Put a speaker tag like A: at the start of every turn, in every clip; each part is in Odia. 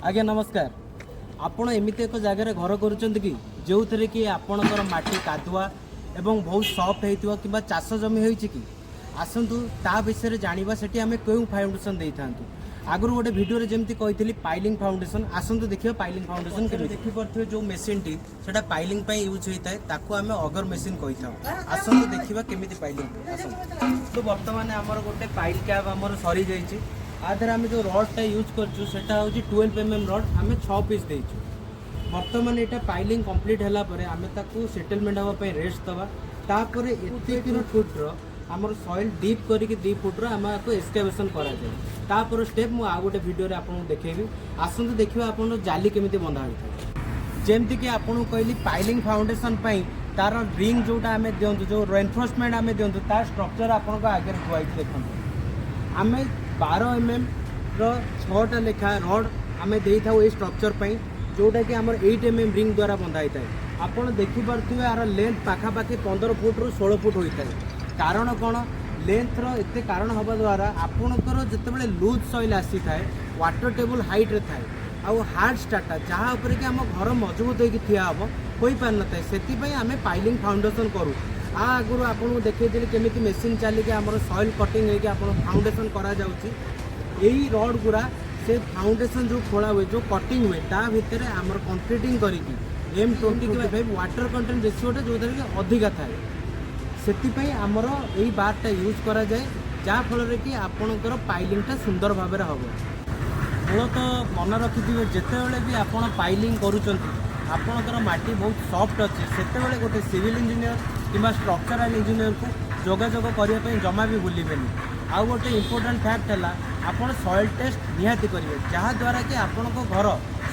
A: ଆଜ୍ଞା ନମସ୍କାର। ଆପଣ ଏମିତି ଏକ ଜାଗାରେ ଘର କରୁଛନ୍ତି କି, ଯେଉଁଥିରେ କି ଆପଣଙ୍କର ମାଟି କାଦୁଆ ଏବଂ ବହୁତ ସଫ୍ଟ ହେଇଥିବ କିମ୍ବା ଚାଷ ଜମି ହୋଇଛି କି? ଆସନ୍ତୁ, ତା ବିଷୟରେ ଜାଣିବା, ସେଠି ଆମେ କେଉଁ ଫାଉଣ୍ଡେସନ୍ ଦେଇଥାନ୍ତୁ। ଆଗରୁ ଗୋଟେ ଭିଡ଼ିଓରେ ଯେମିତି କହିଥିଲି ପାଇଲିଂ ଫାଉଣ୍ଡେସନ୍, ଆସନ୍ତୁ ଦେଖିବା ପାଇଲିଂ ଫାଉଣ୍ଡେସନ୍ କେମିତି। ଦେଖିପାରୁଥିବେ, ଯେଉଁ ମେସିନ୍ଟି ସେଟା ପାଇଲିଂ ପାଇଁ ୟୁଜ୍ ହୋଇଥାଏ, ତାକୁ ଆମେ ଅଗର ମେସିନ୍ କହିଥାଉ। ଆସନ୍ତୁ ଦେଖିବା କେମିତି ପାଇଲିଂ ହୁଏ, ଆସନ୍ତୁ। ତ ବର୍ତ୍ତମାନ ଆମର ଗୋଟେ ପାଇଲ୍ କ୍ୟାପ୍ ଆମର ସରିଯାଇଛି। ଆ ଦେହରେ ଆମେ ଯେଉଁ ରଡ଼୍ଟା ୟୁଜ୍ କରୁଛୁ, ସେଟା ହେଉଛି 12 mm ରଡ଼୍। ଆମେ 6 ପିସ୍ ଦେଇଛୁ। ବର୍ତ୍ତମାନ ଏଇଟା ପାଇଲିଂ କମ୍ପ୍ଲିଟ୍ ହେଲା ପରେ ଆମେ ତାକୁ ସେଟଲମେଣ୍ଟ ହେବା ପାଇଁ ରେଷ୍ଟ ଦେବା। ତାପରେ ଏତିକିର ଫୁଟ୍ର ଆମର ସଏଲ୍ ଡିପ୍ କରିକି 2 ଫୁଟ୍ର ଆମେ ଆକୁ ଏକ୍ସକାଭେସନ୍ କରାଯାଏ। ତାପରେ ଷ୍ଟେପ୍ ମୁଁ ଆଉ ଗୋଟେ ଭିଡ଼ିଓରେ ଆପଣଙ୍କୁ ଦେଖେଇବି। ଆସନ୍ତୁ ଦେଖିବା ଆପଣଙ୍କ ଜାଲି କେମିତି ବନ୍ଧା ହୋଇଥାଏ। ଯେମିତିକି ଆପଣଙ୍କୁ କହିଲି, ପାଇଲିଂ ଫାଉଣ୍ଡେସନ୍ ପାଇଁ ତାର ରିଙ୍ଗ ଯେଉଁଟା ଆମେ ଦିଅନ୍ତୁ, ଯେଉଁ ରେନଫୋର୍ସମେଣ୍ଟ ଆମେ ଦିଅନ୍ତୁ, ତାର ଷ୍ଟ୍ରକ୍ଚର ଆପଣଙ୍କ ଆଗରେ ଥୁଆ ହେଇଛି, ଦେଖନ୍ତୁ। ଆମେ 12 ଏମ୍ଏମ୍ର ଛଅଟା ଲେଖା ରଡ଼୍ ଆମେ ଦେଇଥାଉ ଏଇ ଷ୍ଟ୍ରକ୍ଚର ପାଇଁ, ଯେଉଁଟାକି ଆମର 8 mm ରିଙ୍ଗ ଦ୍ୱାରା ବନ୍ଧା ହେଇଥାଏ। ଆପଣ ଦେଖିପାରୁଥିବେ, ଆର ଲେନ୍ଥ ପାଖାପାଖି 15 ଫୁଟରୁ 16 ଫୁଟ ହୋଇଥାଏ। କାରଣ କ'ଣ ଲେନ୍ଥର ଏତେ? କାରଣ ହେବା ଦ୍ୱାରା ଆପଣଙ୍କର ଯେତେବେଳେ ଲୁଜ୍ ସଏଲ୍ ଆସିଥାଏ, ୱାଟର ଟେବୁଲ୍ ହାଇଟ୍ରେ ଥାଏ ଆଉ ହାର୍ଡ଼ ଷ୍ଟ୍ରାଟା, ଯାହା ଉପରେ କି ଆମ ଘର ମଜବୁତ ହେଇକି ଠିଆ ହେବ, ହୋଇପାରିନଥାଏ। ସେଥିପାଇଁ ଆମେ ପାଇଲିଂ ଫାଉଣ୍ଡେସନ୍ କରୁ। ଆ ଆଗରୁ ଆପଣଙ୍କୁ ଦେଖେଇଥିଲି କେମିତି ମେସିନ୍ ଚାଲିକି ଆମର ସଏଲ୍ କଟିଂ ହେଇକି ଆପଣ ଫାଉଣ୍ଡେସନ୍ କରାଯାଉଛି। ଏଇ ରଡ଼୍ ଗୁଡ଼ା ସେ ଫାଉଣ୍ଡେସନ୍ ଯେଉଁ ଖୋଳା ହୁଏ, ଯେଉଁ କଟିଂ ହୁଏ, ତା ଭିତରେ ଆମର କଂକ୍ରିଟିଂ କରିକି M25 water content ରେସିଓଟା ଯେଉଁଥିରେ କି ଅଧିକା ଥାଏ, ସେଥିପାଇଁ ଆମର ଏଇ ବାର୍ଟା ୟୁଜ୍ କରାଯାଏ, ଯାହାଫଳରେ କି ଆପଣଙ୍କର ପାଇଲିଂଟା ସୁନ୍ଦର ଭାବରେ ହେବ। ମୂଳତଃ ମନେ ରଖିଥିବେ, ଯେତେବେଳେ ବି ଆପଣ ପାଇଲିଂ କରୁଛନ୍ତି, ଆପଣଙ୍କର ମାଟି ବହୁତ ସଫ୍ଟ ଅଛି, ସେତେବେଳେ ଗୋଟେ ସିଭିଲ୍ ଇଞ୍ଜିନିୟର କିମ୍ବା ଷ୍ଟ୍ରକ୍ଚରାଲ ଇଞ୍ଜିନିୟରକୁ ଯୋଗାଯୋଗ କରିବା ପାଇଁ ଜମା ବି ଭୁଲିବେନି। ଆଉ ଗୋଟେ ଇମ୍ପୋର୍ଟାଣ୍ଟ ଫ୍ୟାକ୍ଟ ହେଲା, ଆପଣ ସଏଲ୍ ଟେଷ୍ଟ ନିହାତି କରିବେ, ଯାହାଦ୍ୱାରା କି ଆପଣଙ୍କ ଘର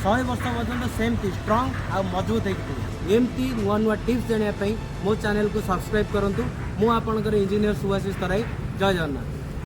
A: 100 ବର୍ଷ ପର୍ଯ୍ୟନ୍ତ ସେମିତି ଷ୍ଟ୍ରଙ୍ଗ ଆଉ ମଜବୁତ ହେଇକି ଥିବ। ଏମିତି ନୂଆ ନୂଆ ଟିପ୍ସ ଜାଣିବା ପାଇଁ ମୋ ଚ୍ୟାନେଲକୁ ସବସ୍କ୍ରାଇବ୍ କରନ୍ତୁ। ମୁଁ ଆପଣଙ୍କର ଇଞ୍ଜିନିୟର ସୁଭାଶିଷ ତରାଇ। ଜୟ ଜଗନ୍ନାଥ।